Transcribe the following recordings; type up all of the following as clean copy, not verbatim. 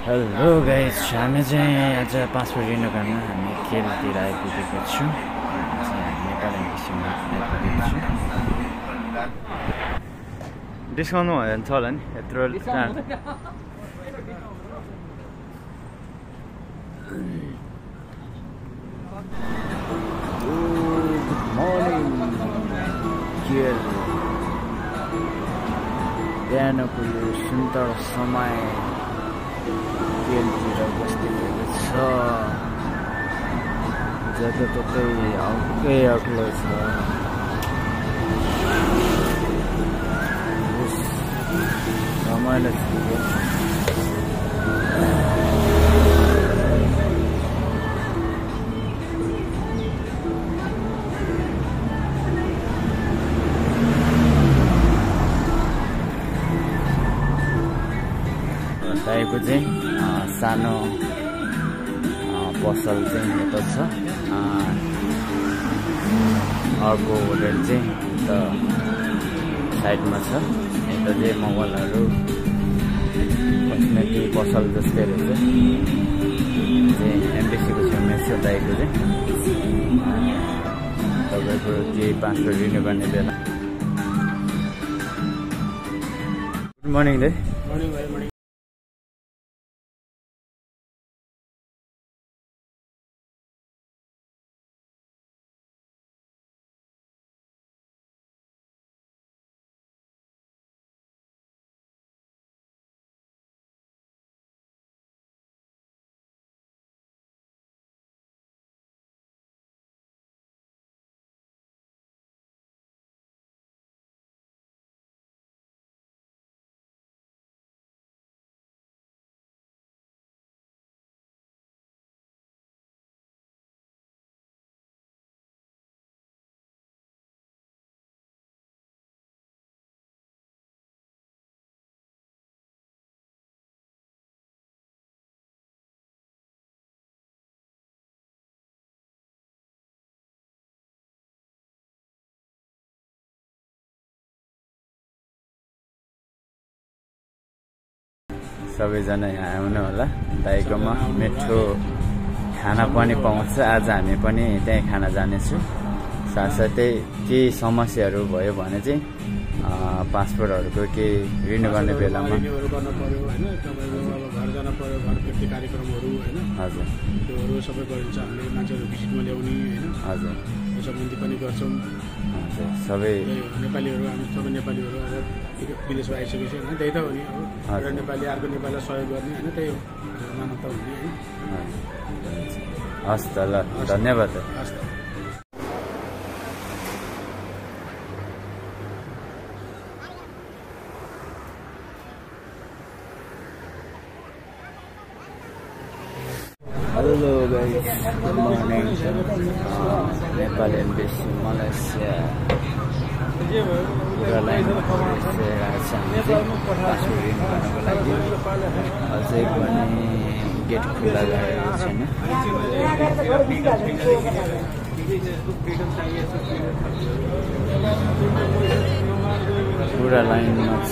Hello guys, हामी चाहिँ आज पासपोर्ट रिन्यू गर्न हामी केलतिर आइपुगेको छौँ। नेपाली एम्बेसीमा आइपुगेको छौँ। डिस्काउन्ट भयो भने छ होला नि यत्रो टाढो। गुड मर्निङ केल। बिहानको यो सुन्दर समय केलतिर बस्दिरहेको छ। जताततै अर्कै अग्लो छ। रमाइलो छ। दाइको चाहिँ सानो पसल चाहिँ यता छ। अर्को होटल चाहिँ यता साइडमा छ। यता चाहिँ मोबाइलहरू कस्मेटिक पसल जस्तै रहेछ। चाहिँ एम्बेसीको छेउमा छ दाइको चाहिँ। तपाईँको केही पासपोर्ट रिन्यू गर्ने बेला। गुड मर्निङ दाइ। मर्निङ भाइ। मर्निङ। सबैजना यहाँ आउनु होला। दाइकोमा मिठो खाना पनि पाउँछ। आज हामी पनि त्यहीँ खाना जानेछु। साथसाथै केही समस्याहरू भयो भने चाहिँ पासपोर्टहरूको केही रिन्यू गर्ने बेलामा घर जान पर्यो, घर फिर्ती कार्यक्रमहरू हैन, हजुर त्योहरू सबै गरिन्छ। हामीले मान्छेहरू भिजिटमा ल्याउने हैन, हजुर यो सम्बन्धी पनि गर्छौँ। हजुर सबै नेपालीहरू, हामी सबै नेपालीहरू अब विदेशमा आइसकेपछि होइन, त्यही त हो नि। अब एउटा नेपाली अर्को नेपालीलाई सहयोग गर्ने होइन, त्यही हो मानवता हुने होइन। हस् त, ल धन्यवाद। हस् त। Hello guys, good morning. Nepal embassy Malaysia पुरा लाइन पासपोर्ट रिन्यू गर्नको लागि। अझै पनि गेट खुल्ला गरेको छैन। पुरा लाइनमा छ।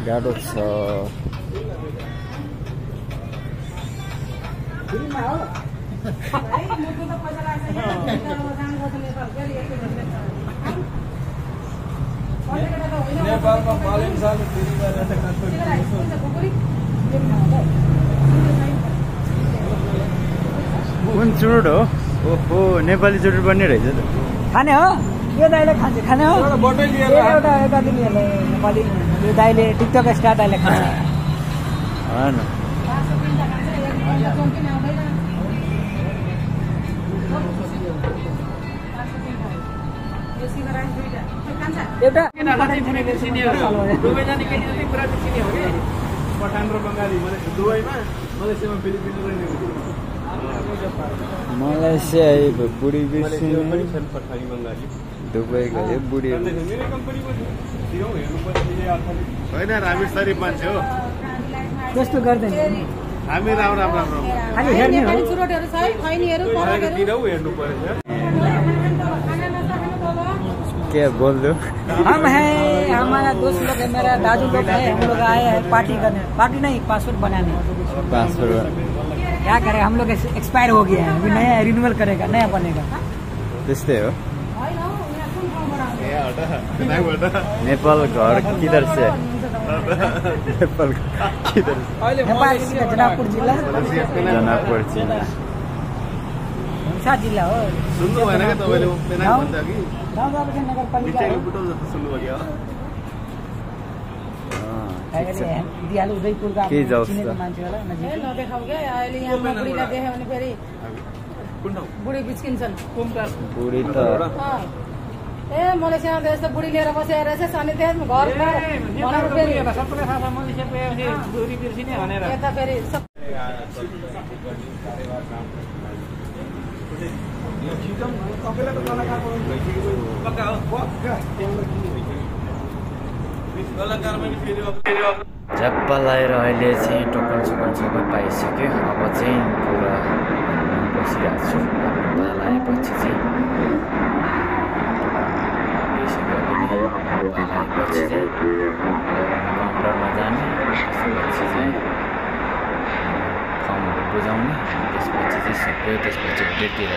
गाह्रो छ। नेपालमा पालन साल फेरि गरेर कुन चुरोट हो? ओहो, नेपाली चुरोट पनि रहेछ त। खाने हो यो दाइले खान्छ। खाने हो बटै लिएर एउटा एउटा दिनेहरूले नेपाली यो दाइले टिकटक स्टार दाइले खान्छ। होइन एउटा पठान र बङ्गाली दुबईमा, मलेसियामा फिलिपिनो र मलेसिया बुढी मलेसिया पनि छन् पठानी बङ्गाली। दुबई गयो बुढी। मेरो कम्पनी पनि होइन, हामी सरिफ मान्छे हो। त्यस्तो गर्दैन हामी राम्रो राम्रो खालि हेर्ने हो। हेर्नु पर्छ। के बोल दो। हम हैं, हमारा दोस्त लोग है, मेरा दादू लोग है, हम लोग आए हैं पार्टी करने, पार्टी नहीं पासपोर्ट बनाने। पासपोर्ट क्या करें, हम लोग एक्सपायर हो गया है, अभी नया रिन्यूअल करेगा, नया बनेगा। त्यस्तै हो। नेपाल घर किधर से? नेपाल किधर से? नेपाल जनकपुर जिल्ला। जनकपुर जिल्ला हुम्सा जिल्ला हो। सुन्नु भएन क्या तपाईँले पेनाङ भन्छ कि गाउँपालिका नगरपालिका हो। बुटो जस्तो सुन्नुभयो क्या दिहाल उदयपुरका के जाओस् त? चिनेको मान्छे होला नजिक। नदेखाऊ क्या अहिले यहाँ बुढीलाई देख्यो भने फेरि कुन ठाउँ बुढी बिच्किन्छन्। बुढी त ए मलेसियामा त यस्तो बुढी लिएर बसेर रहेछ शनि देश घर भनेर फेरि यता फेरि झ्याप्पा लगाएर अहिले चाहिँ टोकन सोकन सबै पाइसक्यो। अब चाहिँ पुरा बसिरहेको छु। पाला आएपछि चाहिँ आएपछि चाहिँ काउन्टरमा जाने, त्यसपछि चाहिँ फर्महरू बुझाउने, त्यसपछि चाहिँ सबै त्यसपछि डेटतिर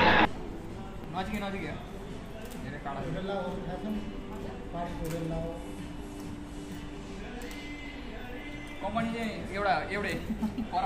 कम्पनी चाहिँ एउटै पर